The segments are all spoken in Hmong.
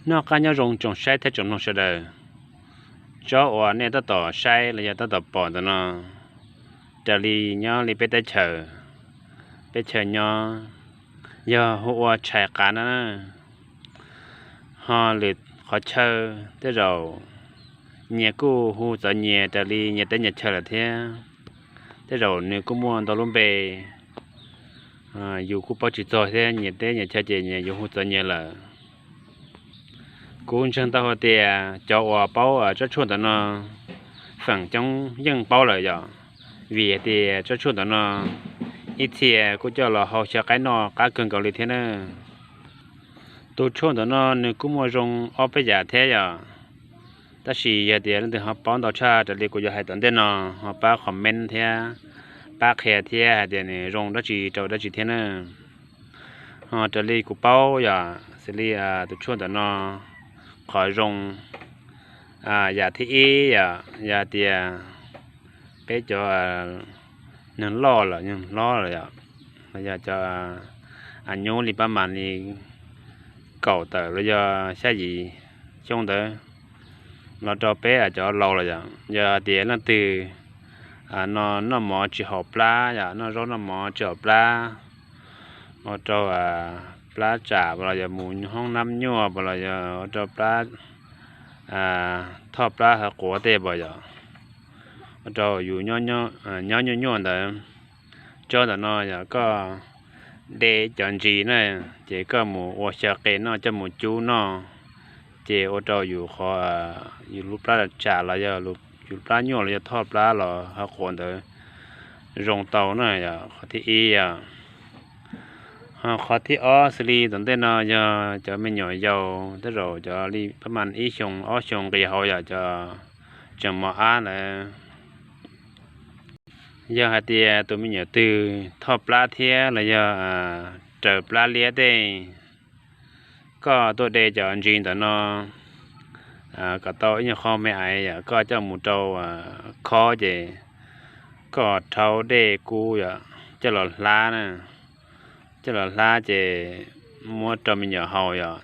Noj qab nyob zoo tsoom saib thiab tsoom mloog sawv daws. Tsob uas nej tab tom saib los yog tab tom pom ntawm no, raws li nyob li peb teb chaws, peb chaw nyob yog hu ua tshais qav no na. Ho lwm qhov chaw tej zaum nyias kuj hu txawv nyias raws li nyias teb nyias chaw lawm thiab. Tej zaum nws kuj muaj ntau lub npe, yus kuj paub tsis txog thiab, nyias teb nyias chaw ces nyias yuav hu txawv nyias lawm. Kuv ntseeg tau hais tias cov uas paub tsob tshuaj ntawm no feem coob yeej paub lawm yom, vim hais tias tsob tshuaj ntawm no ib txhia kuj coj los hau xyaw qaib noj qab kawg nkaus li thiab na. Tus tshuaj ntawm no nws kuj muaj zoo ob peb yam thiab yom, tab sis yog tias leej twg ho paub ntau tshaj raws li kuv yuav hais tom ntej no, ho pab comment thiab pab qhia thiab hais tias nws zoo dab tsi rau dab tsi thiab na. Ho raws li kuv paub yom, xws li tus tshuaj ntawm no qhov zoo, yam thib ib yom, yog tias peb cov neeg loj lawm, neeg hlob lawm yom, los yog cov nyuj li pab mas li kaum tawm los yog xya yim xyoo ntawd los rau peb cov laus lawm yom, yog tias leej twg no noj mov tsis haum plab yom, noj zaub noj mov tsis haum plab, ua rau plab tsam los yog mus hoob nab nyuaj los yog ua rau plab, thoj plab hav quav tej pom yom, ua rau yus nyob nyuaj nyuaj ntawd. Tsob ntawm no yog koj de cov ntsis na, ces koj mus ua xyaw qe noj coj mus cub noj, ces ua rau yus qhov, yus lub plab tsam los yog yus plab nyuaj los yog thoj plab los hav quav ntawd zoo tau na, yog qhov thib ib yom. Ho qhov thib ob xws li tom ntej no yog cov me nyuam yaus, tej zaum cov li pab mas ib xyoo ob xyoo nqis hauv yom, cov tseem mos ab ntawd. Yog hais tias tus me nyuam twg thoj plab thiab los yog raws plab liab tej, koj tuaj de cov ntsis ntawm no kom tau ib nyuag qho me aiv yom, koj coj mus rau khob ces koj rhaub dej kub yom, coj los hlab na, coj los hlab ces muab rau me nyuam haus yom,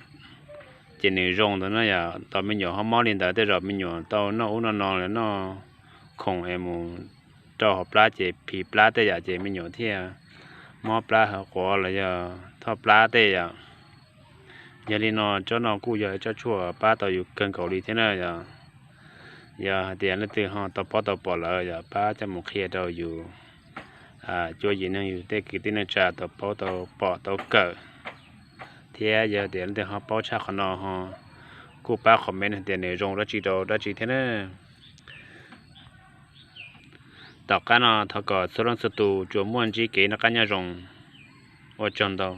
ces nws zoo ntawd na yom. Tau me nyuam ho mob li ntawd tej zaum me nyuam tau noj ub noj no los noj khoom es mus rau hauv plab ces phiv plab tej yom, ces me nyuam thiaj mob plab hav quav los yog thoj plab tej yom. Yog li no tsob no kuj yog ib tsob tshuaj pab tau yus kawg nkaus li thiab na yom. Yog hais tias leej twg ho tau paub tau pom lawm yog pab coj mus qhia rau yus cuab yim neeg yus tej kwv tij neej tsa tau paub tau pom tau kawm, thiab yog tias leej twg ho paub tshaj qhov no ho kuj pab comment hais tias nws zoo dab tsi rau dab tsi thiab na. Tom qab no thov kom txhua leej txhua tus tsuas muaj ntsib kev noj qab nyob zoo. Ua tsaug ntau.